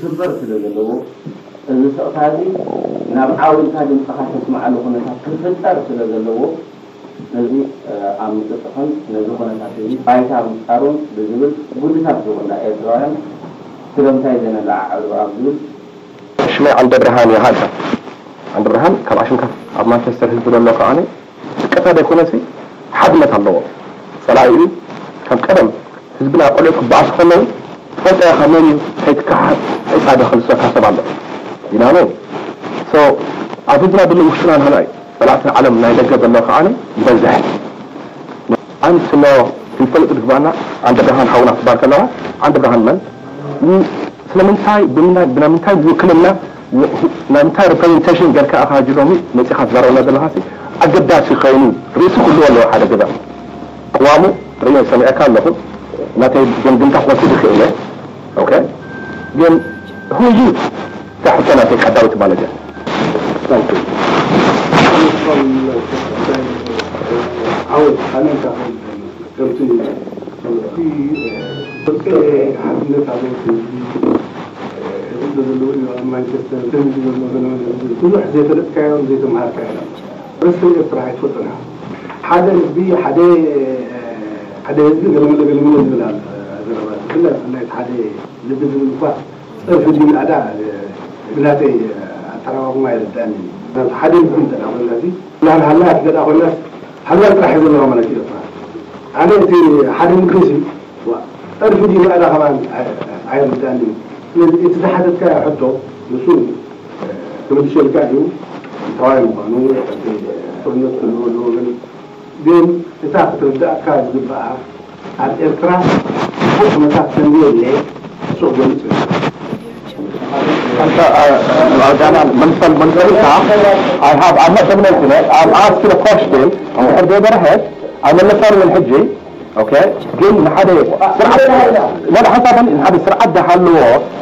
ክስበር ስለ ዘለዎ፣ እዚ ስቕታ እዚ ናብ ዓው ኢልካ ድምፅኻ ተስምዓሉ ኩነታት ክፍጠር ስለ ዘለዎ፣ ነዚ ኣብ ምጥጥሖን ነዚ ኩነታት እዚ ባይታ ምፍጣሩን ብዝብል ጉድታት ዝቑንዳ ኤርትራውያን ስለምንታይ ዘነለዓዕሉ ኣብ ዝብል ሽመይ ዓንደ ብርሃን ይሃልካ። ዓንደ ብርሃን ካብ ኣሽንካ ኣብ ማንቸስተር ህዝቢ ዘሎ ከዓኒ ስቅታ ዘይኮነሲ ሓድነት ኣለዎ። ጸላኢኡ ከም ቀደም ህዝብና ቆልዑ ክበኣሱ ከለዉ ትፈልጦ ኢኻ መን እዩ፣ ከይትከሓድ ከይጻደ ክልሰካ ሰብ ኣሎ ኢናኑ። So ኣብ ህዝብና ድሎ ውሽጥና ንህና እዩ። ጸላእቲ ዓለም ናይ ደገ ዘሎ ከዓኒ ይበዝሕ። ኣንትኖ ክንፈልጥ ዝግባና ዓንደ ብርሃን ሓውና ትባል ከለኻ ዓንደ ብርሃን መን ስለምንታይ ብምንታይ ውክልና ናይ ምንታይ ሪፕሬዘንቴሽን ገርካ ኢኻ ሕጂ ሎሚ መፂኻ ትዛረብና ዘለኻ ኣገዳሲ ኮይኑ ርእሲ ክህልዎ ኣለዎ ሓደ ገዛ ቅዋሙ ርእዮ ሰሚዐካ ኣለኹ ናተይ ገምግምታ ክወስድ ይኽእል እየ ኦኬ ግን ሁዩ እታ ሕቶ ናተይ ቀዳዊት ማለት እያ ዓወት ኣመንካ ከምቲ እቲ ሓድነት ኣበው ህዝቢ እዚ ዘሎ እዩ ኣብ ማንቸስተር እዚ ዘሎ ዘሎ ብዙሕ ዘይፈለጥካዮን ዘይተምሃርካዮ ርስትን ኤርትራ ኣይትፈልጥና ሓደ ህዝቢ ሓደ ሓደ ህዝቢ ገለመለ ገለመለ ዝብል ኣሎ ዘረባ ብፍላይ ብፍላይ ሓደ ልቢ ዝብል እኳ ፀርፊ ድዩ ናእዳ ብናተይ ኣተራጓጉማ ኣይርዳእን እዩ ሓደ ህዝቢ እንተ ኮይና ናሃልሃላ ትገዳ ኮይናስ ሃላ ጥራሕ ዘለዋ ማለት እዩ ኣነ እቲ ሓደ ምክንሲ ጠርፊ ድዩ ናእዳ ከማን ኣይርዳእን እዩ ስለዚ እቲ ዝሓተትካዮ ሕቶ ንሱ ክምልሰልካ እዩ እንታይ ምዃኑ እቲ ጥርነት ክህልወሉ ግን ግን እታ ክትርዳእካ ዝግባኣ ኣብ ኤርትራ ጽቡቕ ኩነታት ከምዘየለ ሱቕ ገሊጹ እዩ። ዳና መምሰል መንሰልካ I have I'm not dominating it I'm asking a question እንድሕር ዘይበርሀት ኣይመለሳን እውን ሕጂ ኦኬ ግን ንሓደ ስርዓት ወደ ሓንሳብ ንሓደ ስርዓት ዝሃለዎ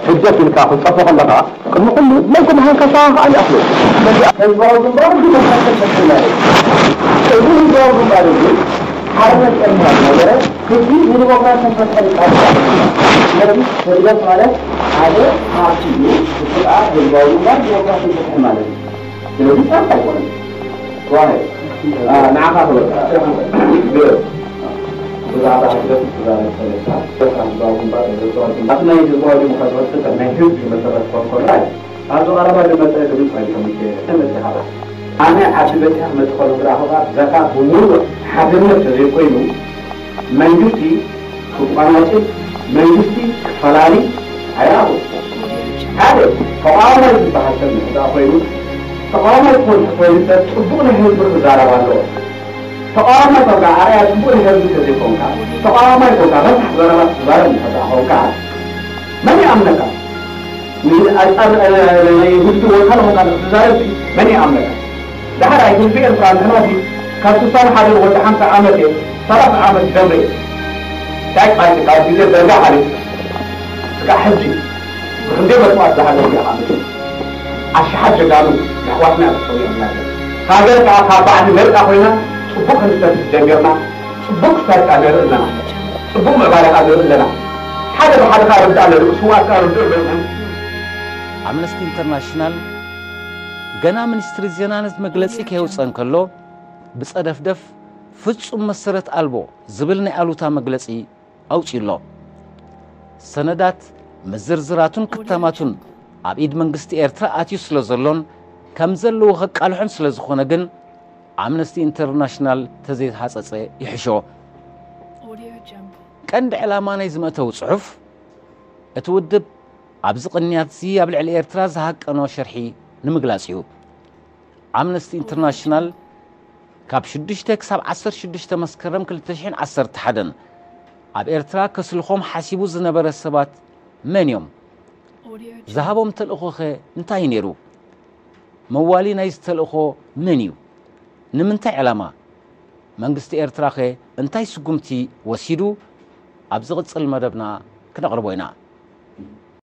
ህግደፍ ኢልካ ክትጸፎ ከለኻ ቅድሚ ኩሉ መን ከም ሃንካሳ ከኣ ይኣኽሎ ስለዚ ህዝባዊ ግንባር ዲሞክራሲ ሰልፊ ማለት እዩ። እዚ ህዝባዊ ግንባር እዚ ሓርነት ኤርትራ ዝነበረ ህዝቢ ንዲሞክራሲ ሰልፊ ቃልሲ ስለዚ ህግደፍ ማለት ሓደ ፓርቲ እዩ። እቲ ከኣ ህዝባዊ ግንባር ዲሞክራሲ ሰልፊ ማለት እዩ። ስለዚ ጸርፍ ኣይኮነን። ዋይ ንዓኻ ክበልካ ብዛዕባ ህግደፍ ክትዛረብ ፈለጥካ፣ ህዝባዊ ግንባር፣ ህዝባዊ ግንባር ናይ ህዝባዊ ዲሞክራሲያዊ ስልጣን ናይ ህዝቢ መሰረት ኮንኮርዳይ ኣብዚ ቀረባ ዝመጸ ድምፅ ኣይኮነን። ተመልካ ኣነ ዓዲ በቲኻ ክመጽእ ከሎ ዝረኣኹ ከኣ ብዛዕባ ብምሉእ ሓድነት ተዘይኮይኑ መንግስቲ ክቋናጽብ መንግስቲ ክፈላሊ ኣይረኣኹ። ሓደ ተቃዋማይ ዝበሃል ሰብ ንሕዳ ኮይኑ ተቃዋማይ ክኾን ተኮይኑ ሰብ ጽቡቕ ናይ ህዝቢ ክዛረብ ኣለዎ። ተቃዋማይ ኮንካ ኣርኣያ ጽቡቕ ናይ ህዝቢ ተዘይኮንካ ተቃዋማይ ኮንካ ረሳሕ ዘረባ ትዛረብ እንድሕር ደኣ ኮንካ መን ይኣምነካ? ኣንጻር ናይ ህዝቢ ወካል ኮንካ ንክትዛረብ መን ይኣምነካ? ዳሕራይ ህዝቢ ኤርትራ ንሕና ሲ ካብ ስሳን ሓደን ወዲ ሓምሳ ዓመት እየ ሰላሳ ዓመት ገብረ እየ ዳይ ቃልሲ ካብ ግዜ ደርጋ ሓሊፉ ስጋዕ ሕጂ ብክንደይ መስዋእት ዝሃለፉ ኢኻ ዓመት ኣሽሓት ጀጋኑ የሕዋትና እዮም ተሰዊኦምና ሃገር ከዓ ካብ ባዕዲ መርቃ ኮይና ፅቡቅ ክንሰትፍ ጀሚርና ፅቡቅ ክሰርቃ ንርኢ ኣለና ፅቡቅ ምዕባለ ከዓ ንርኢ ኣለና ሓደ ብሓደ ከዓ ርዳእ ኣለና ስዋእት ከዓ ርድእ ኣለና ኣምነስቲ ኢንተርናሽናል ገና ሚኒስትሪ ዜና ነቲ መግለጺ ከየውጽአ እንከሎ፣ ብጸደፍደፍ ፍጹም መሰረት ኣልቦ ዝብል ናይ ኣሉታ መግለጺ ኣውጺኡ'ሎ። ሰነዳት፣ መዘርዝራቱን ክታማቱን ኣብ ኢድ መንግስቲ ኤርትራ ኣትዩ ስለ ዘሎን ከም ዘለዎ ከቃልሖን ስለ ዝኾነ ግን፣ ኣምነስቲ ኢንተርናሽናል ተዘይተሃጸጸ ይሕሾ። ቀንዲ ዕላማ ናይዚ መእተዊ ጽሑፍ፣ እቲ ውድብ ኣብዚ ቅንያት'ዚ ኣብ ልዕሊ ኤርትራ ዝሃቀኖ ሸርሒ ንምግላጽ እዩ። ኣምነስቲ ኢንተርናሽናል ካብ ሽዱሽተ ክሳብ ዓሰርተ ሽዱሽተ መስከረም ክልተ ሽሕን ዓሰርተ ሓደን ኣብ ኤርትራ ከስልኾም ሓሲቡ ዝነበረ ሰባት መን እዮም? ዝሃቦም ተልእኾኸ እንታይ ነይሩ? መዋሊ ናይዚ ተልእኾ መን እዩ? ንምንታይ ዕላማ? መንግስቲ ኤርትራኸ እንታይ ስጉምቲ ወሲዱ? ኣብ ዝቕጽል መደብና ክነቕርቦ ኢና።